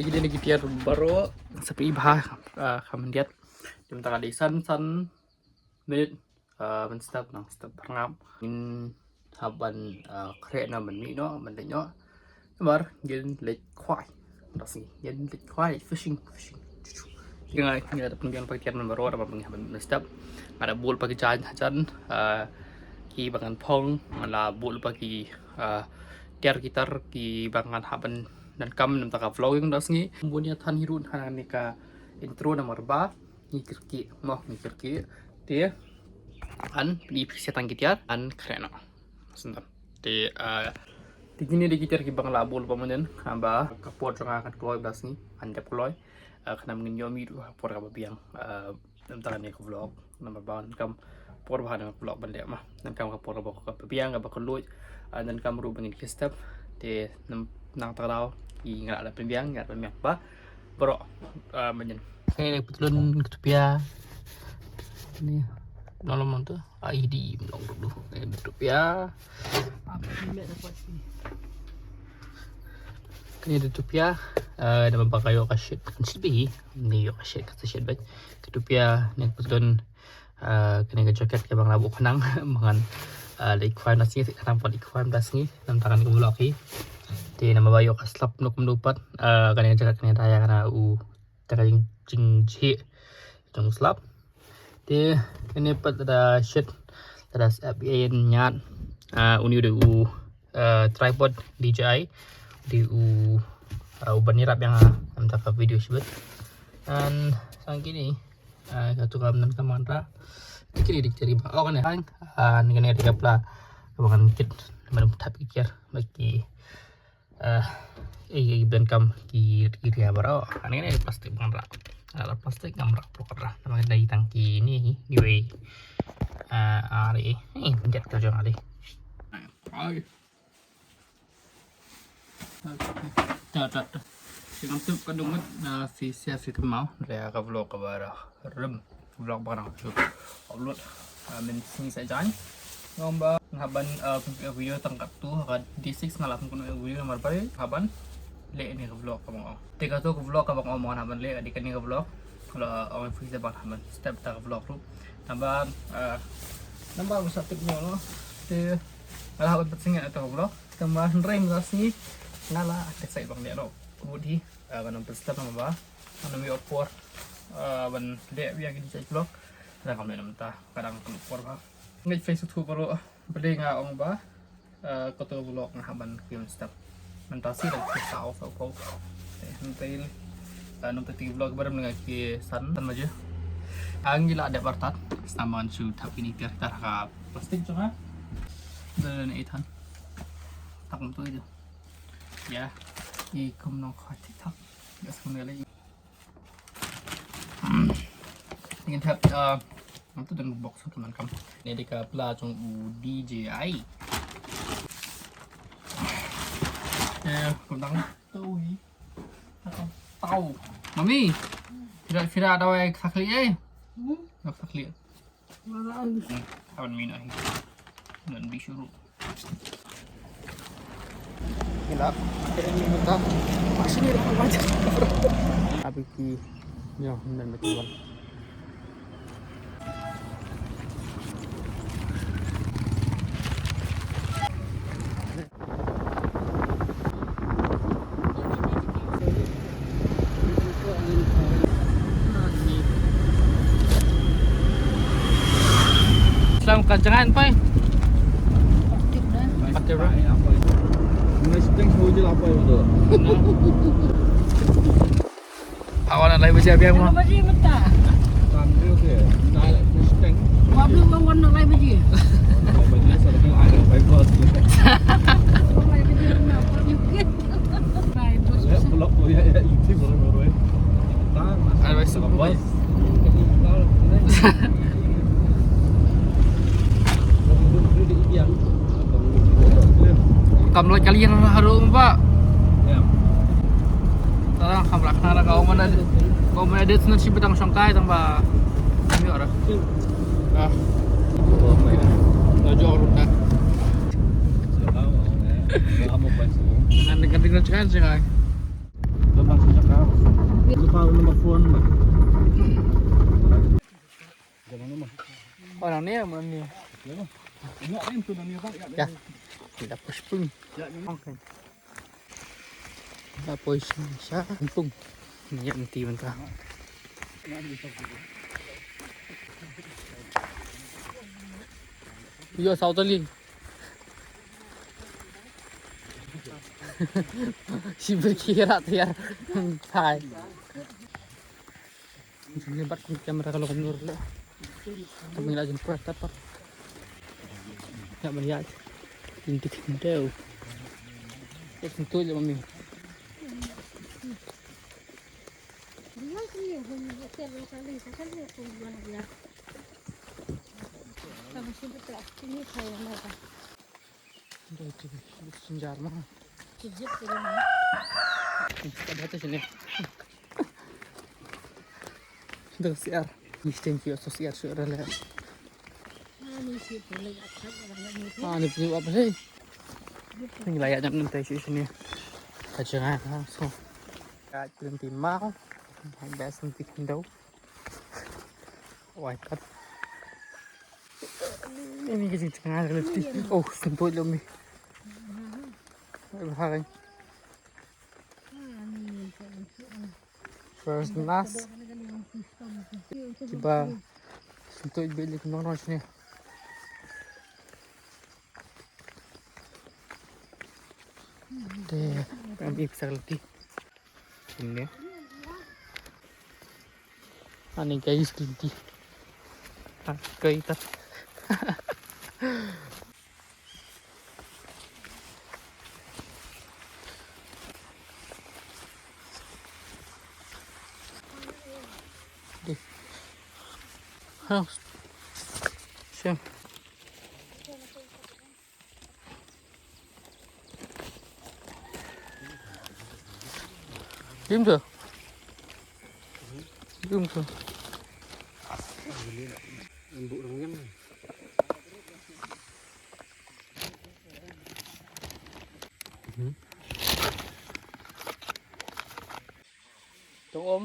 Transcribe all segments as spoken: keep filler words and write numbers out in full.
Ki dei ki tiar baroh sa phi bha, ah, kham diat. Jom ta ka dei san san minit, ah, ban step nang step pyrngap. Ngin hap ban, ah, khreh noh ban mih noh ban leit noh. Namar ngin leit khwai. Dak sngi ngin leit khwai, fishing, fishing. Ki ngai ngi la dep pynbiang pa ki tiar namar baroh namar ban step. Nga da bul pa ki jan hajan, ah, ki ba ngan phong, nga la bul pa ki, ah, tiar ki tar ki ba ngan hap ban donkam namar ta ka vlogging dak sngi. Bun ïa than hi ruh ha kane ka intro namar ba ngi kyrkieh, mo ngi kyrkieh. Te an pynïap pisa tang ki tiar an khreh noh. Sendam. Te, ah, te kine dei ki tiar ki ba nga la bul pa mynnin, haba ka por jong nga kan kloi ba sngi, an dep kloi. Ah, khnang ngin ïoh mih ruh ha por kaba biang. Ah, namar ta kane ka vlog namar ba donkam por ba ha kane ka vlog ban leh ma. Donkam ka por ba ka biang kaba kylluid. Ah, donkam ruh ba ngin ki step. Te nang ta ka daw ki nga la pynbiang, nga la pynbiang ba baroh, ah, mynnin. Kane ka patlun ka tupia. Ni. Nalom nang tu. Ai di mlong dulu. Kane ka tupia. Kane ka tupia. Ah, namar ba ka ïoh ka shit, kan shit bha. Ni ïoh ka shit, ka shit bha. Ka tupia ni ka patlun. Ah, kane ka jacket kaba nga la buh khnang ba ngan, ah, leit khwai na sngi, khnang pat leit khwai na sngi, namar ta kane ka vlog hi. Te namar ba ïoh ka slap nuk mnu pat, ah, kane ka jacket kane da ïa kane u ta ka jing, jingjhieh jong u slap. Te kane pat da shit, da sep ïa ñiad, ah, uni u dei u, ah, tripod D J I, u dei u, ah, u ban ïarap ïa nga namar ta ka video shibit. And sang kine, ah, katu kam nan ka mantra. Kine dei ki tiar ba, oh, kane. Ah, ni kane dei ka pla ba ngan kit ban thap ki tiar ba ki, ah, eh, eh, ban kam ki, ki ria baroh. Ani kane plastik ba ngan rah. Ala plastik ngam rah pyrkhat rah. Namar dei tang kine hi, ni wei. Ah, ari, eh, eh, jet ka jong ali. Ai. Ta, ta, ta. Sngewthuh ka dong ngut na phi share phi kynmaw. Leh ka vlog kaba rah rem. Vlog ba nga dang shu upload, ah, mynsngi sa jan. Nga ong ba nga hap ban, ah, pynpoi video tang katto ha ka D six, nga la pynpoi video namar ba nga hap ban leh ïa kane ka vlog kaba nga ong. Te kato ka vlog kaba nga ong ba nga hap ban leh, ka dei kane ka vlog. Nga la ong ïa phi sa ba nga hap ban step ta ka vlog ruh. Namar, ah, namar ba sa tip noh noh. Te nga la hap ban pynsngew ïa kata ka vlog. Te namar hynrei mynta sngi nga la decide ba ngan leh noh. Ka mut hi, ah, ban ym pynstep namar ba ngan ym ïoh por, ah, ban leh ïa kine ki vlog. Te ngam leh namar ka dang khlem por bha. Nga ngeit phi sngewthuh baroh balei nga ong ba, ah, kato ka vlog nga hap ban kiew step. Mynta sngi dang phi saw saw ko. Te hynrei, ah, nangta ki vlog ba rem nga ki san, san baje. Ah, ngi la dep artat. Sngewbha ban shu thap kine ki tiar ha ka plastik jong nga. Dei na i than. Thap kumto i dei. Ïa, i kum nongkhwai TikTok. Ïa, sa kumne lei. Ngin thap, ah, ngam tip don box kumno kam. Ni dei ka pla jong u D J I. Eh, kum dang tau hi. Tau. Mami. Fira, fira dawai sakli eh. Hmm? Dawai sakli. Haban min ahi. Nan bi shuru. Gelap. Ini muka. Masih ni dah baca. Abi ki. Yo, nan betul. Islam kan jangan pai. Pati bro. Ngai siteng semua je lah pai betul. Awak nak lain baca biar mah. Baca mata. Kan dia okey. Nak lain siteng. Wa blu wan wan nak lain baca. Baca satu ada baik bos. Lain baca nak. Lain baca. Ya, blok ya, ya, itu baru baru eh. Tang. Ada baik bos. Kam loi kali ïa haru ba. Tara kam rak na ka umana. Ka umana date nan shi bitang shongkai tang ba. Kami ora. Ah. Lajor ruta. Ngan ngan ding na chance ngai. Dah masuk cakap. Lupa number phone, Mbak. Orang ni, orang ni. Ya. Kita pushpung. Okay. Kita pushpung. Ni yang ti benta. Yo, sautali. Shi berkira tiar. Hai. Ni bat kin kamera kalau nur le. Kami lagi pura tapak. Ya melihat. Intik deu. Ya sentuh je mami. Dai tu, sinjar ma. Kejap tu dah. Kita dah tu sini. Dah siar. Ni stem kio so siar so rale. Ah, ni punya apa sih? Ni layak jam nanti sini. Kacang ah, so. Kat nanti mau. Best nanti kendau. Wai kat. Ini ke sini tengah lagi. Oh, sentuh jom ni. Wai bahai. First nas. Kiba sentuh beli kembang ros ni. Deh, ambil besar lagi. Ini. Ani guys, green tea. Ah, kai tat. Deh. House. Siap. Dim tu. Dim tu. Tong om.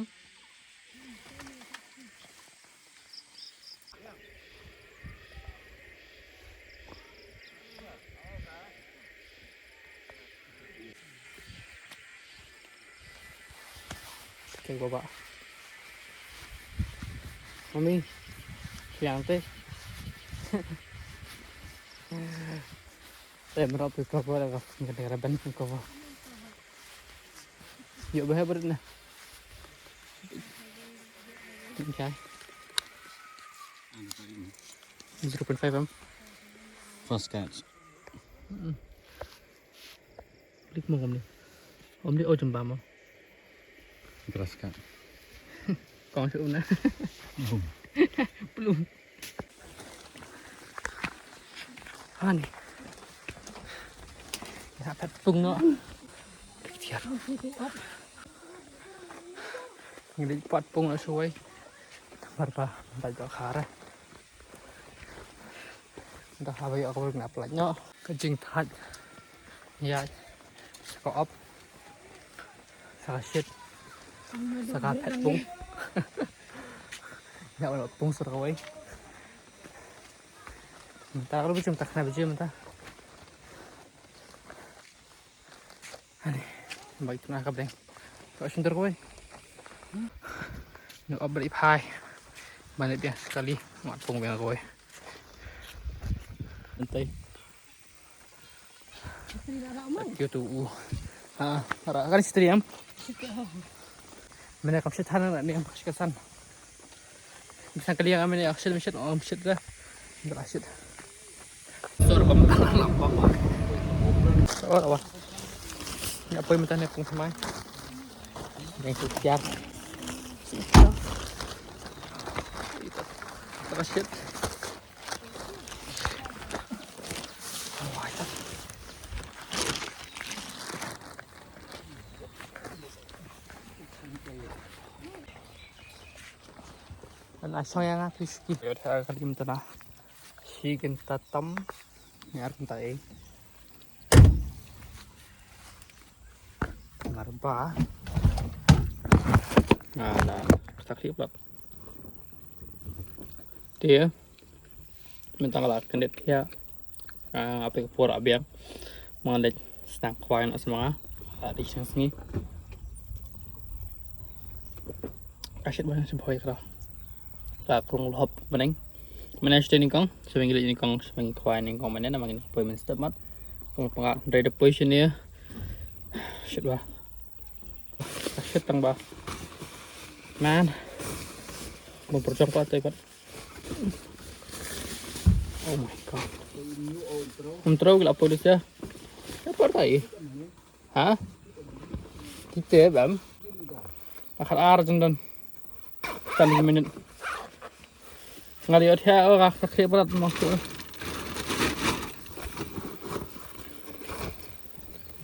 Keng baba. Mami. Siang teh. Teh merap ke cover lah. Kena kena ban cover. Yuk, bah, berit na. Okay. Zero point five em. First catch. Klik mo om ni. Om ni, oh, jemba mo. Grass catch. Kong shu na. Belum. Hani. Ïa phet pung noh. Tiar. Ngi dei pat pung noh shuwei. Namar ba bad ba khara. Dah haba ïoh ka bor na plat noh. Ka jingthait. Ïa. Sa ka op. Sa ka shit. Sa ka phet pung. Ïa, wala pung sa kawei. Mynta ka ruh bajim, ta khana bajim mynta. Ani, bai tuna ka bdeng. Ka shim dur kawei. Ni op bad i phai. Ban leit biang sekali, mat pung biang kawei. Mynta. Kio tu u. Ha, ra kan sitri am. Mene kam shit han na ne kam shit san. Bisa kali yang mene shit shit om shit da. Nda shit. Sor bam talang lam bam. Sor wa. Ya poi mata ne pung samai. Yang tu tiar. Terus shit. An asong yang aku ski. Yo, tha ka lim tana. Shi kin ta tam. Ngar kin ta ei. Ngar ba. Na, na, ka sa khlieh palat. Te mynta nga la kyndit thiah. Ah, nga peit ka por la biang. Ma nga leit sdang khwai noh sa ma nga. Ah, dei sdang sngi. Ka shit ba sdang khwai ka. Ka krung lhop bneng. Mynne sdang nyngkong, sdang ngi leit nyngkong, sdang ngi khwai nyngkong mynne, namar ngi poi mynstep mat. Kong panga dei da poi shane. Shit ba. Ka shit tang ba. Man. Bym pyrshang pat te pat. Oh my God. Um trau gila polis ya. Ya por tai. Ha? Kita bam. Akal ar jendan. Kan minit. Nga di othia o ka ka khep rat mo tu.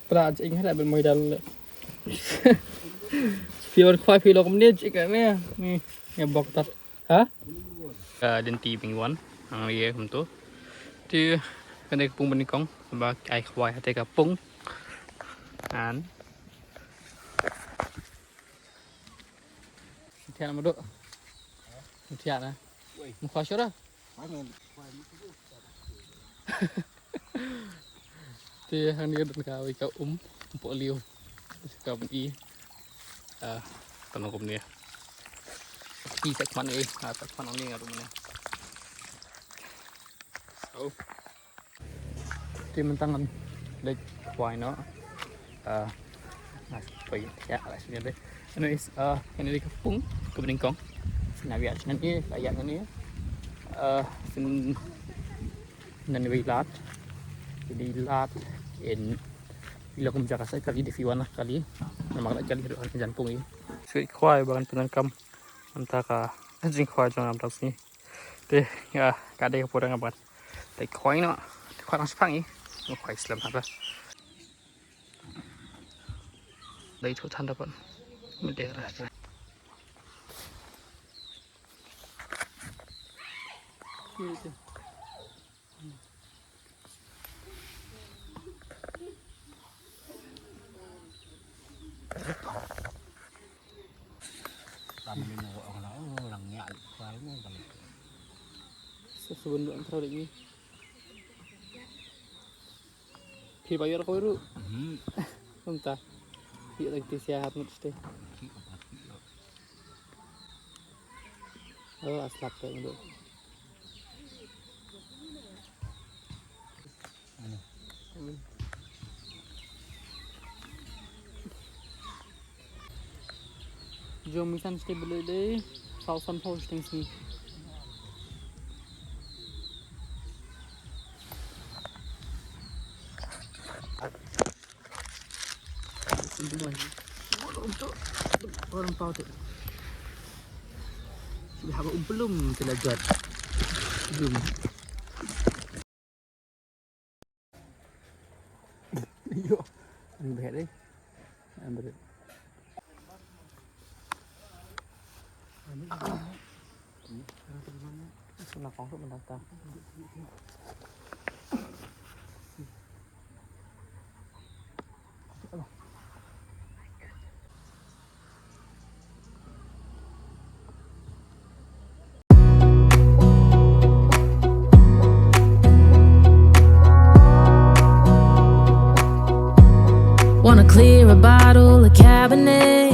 Pra jing hada ben moi dal. Pior khwa pi lo kum ni jik ne. Ni ya bok tat. Ha? Ka denti ping wan. Ang ye kum tu. Ti kane ka pung bani kong ba ai khwai hate ka pung. An. Thiah na madu. Thiah na. Mu khwa shura. Te hangne don ka wei ka um, um poh liu. Ka bun i. Ah, tano kumne. Ki tak man i, ah, tak man ni nga tu mane. Au. Te mynta ngan leit khwai noh. Ah, nga poi ïa la sini deh. Anyways, ah, kane dei ka pung kaba nyngkong. Nga ïa sini, la ïa kane. Ah, sini nan wei lad. Jadi lad in ila kum jaka sa kali dei fi wan kali. Namar kali ruh jan pung i. Sui khwai ba ngan pyndonkam mynta ka jingkhwai jong nga mynta sini. Te, ïa, ka dei ka por nga ban leit khwai noh. Te khwai noh shipang i. Khwai slem haba. Dei tu than dapat. Mendera. Sa sabun du antara lagi. Phi ba ïar ko ru. Hmm. Kumta. Phi lagi ti sia hap ngut ste. Oh, aslak te ngut. Jong misan sdei bele dei, saw san phaw sdei sngi. Orang pau tu. Dia haba umpelum tu lah jat. Belum. Yo, ang behet eh. Ang behet. Sana kong tu mendatang. Wanna clear a bottle of Cabernet.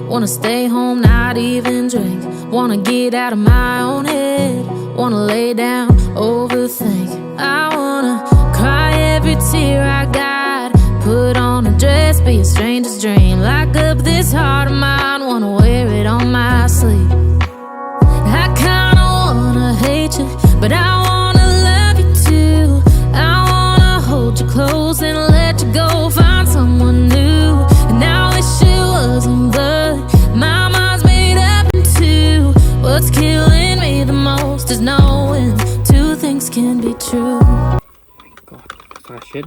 Wanna stay home, not even drink. Wanna get out of my own head. Wanna lay down, overthink. I wanna cry every tear I got. Put on a dress, be a stranger's dream. Lock up this heart of mine. Wanna wear it on my sleeve. I kinda wanna hate you, but I wanna love you too. I wanna hold you close and let you go. Find someone new. And I wish it wasn't, but my mind's made up in two. What's killing me the most is knowing two things can be true. God, sa shit.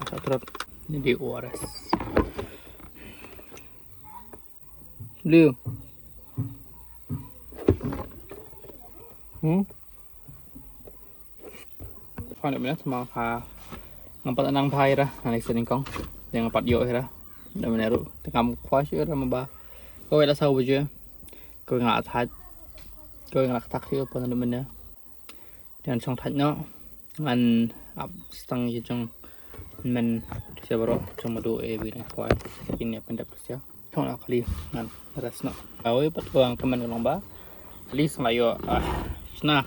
Sa trap. Ni di O R S. Blue. Hmm? Phone da minute ma ha. Ngam pat nang phai ra, nang sending kong. Yang pat yo ra. Da minute ru. Tengam khwa shu ra ma ba. Ko wela sa wujud. Ko nga thait. Ko nga thak hi pon na mena. Ngan shong thait noh. Ngan ap stang ïa jong men sha baroh jong madu e wi na kwai. Kine pyndep sha. Shong na kali ngan rest noh. Awi pat ko ang kamen long ba. At least nga ïoh ah shna.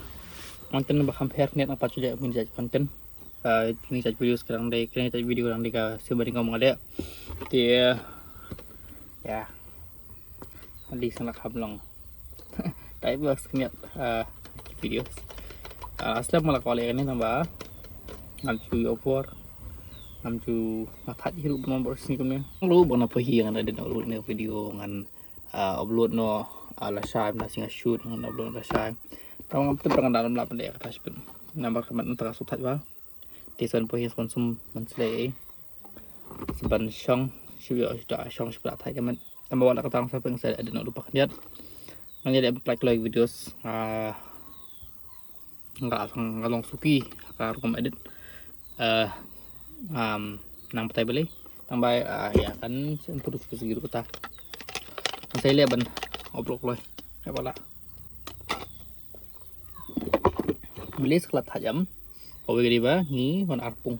Ngan ten ba kham pher net na pat chule men jait content. Ah, kine jait videos ka dang dei, kine jait video ka dang dei ka sibading ka mong dei. Te ya. At least nga kham long. Dei ba skniat ah videos. Ah, asla mala kole kane namba. Ngam chu ïoh por. Ngam chu matat hiru bom bor sini kone. Lu bona pahi ngan edit noh ruh ne video ngan ah upload noh ah lashai na singa shoot ngan upload lashai. Tang ngam tep ngan dalam lap ne ka tash pun. Nambar kamat nang tara sutat ba. Te san pahi sponsum man slei. Sban shong shu ïoh shu da shong shu pla thai kamat. Tang ba wala ka tang sa peng sa edit noh ruh pakniat. Ngan ïa dei plak loi videos ah nga nga long suki ka rukom edit. Eh, um, nang patai beli tang bai ah ya kan sen puduk segi rukom ta. Ngan sai le ban obrok loi. Ya bala. Beli sekelat hajam. Kau bagi ba ngi wan arpung.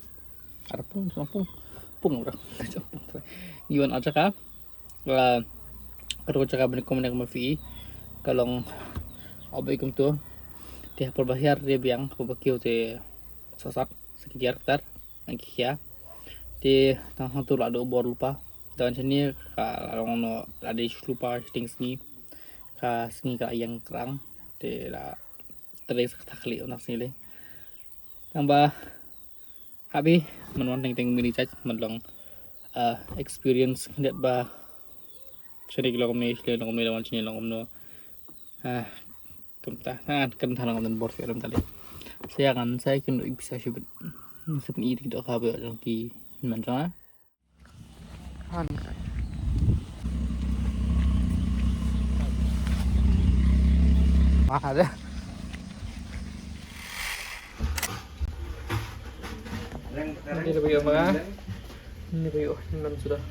Arpung, arpung. Pung orang. Ngi wan aja ka. Ka ro jaka ban kum nek ma fi ka long obai kum tu. Te hapor ba hiar re biang hapor ba kiew te sasak sa ki diar ktar nang ki khia. Te tang hang tu la do bor lupa. Dan sini ka long no la de lupa shooting sngi. Ka sngi ka yang krang. Te la tere sa ka thakli nak sngi le. Tang ba Habi, man wan teng teng mini chach, man long ah experience khyndiat ba. Shani ki long kumne, shani long kumne, long wan shani long kumno. Ah, kumta, ah, kan tha long kumne bor fi ram tali. Saya kan saya kin do ipisa shibit. Sip ni dik do kha ba long ki man jong ah. Han. Mahal. Ini lebih apa? Ini lebih, oh, enam sudah.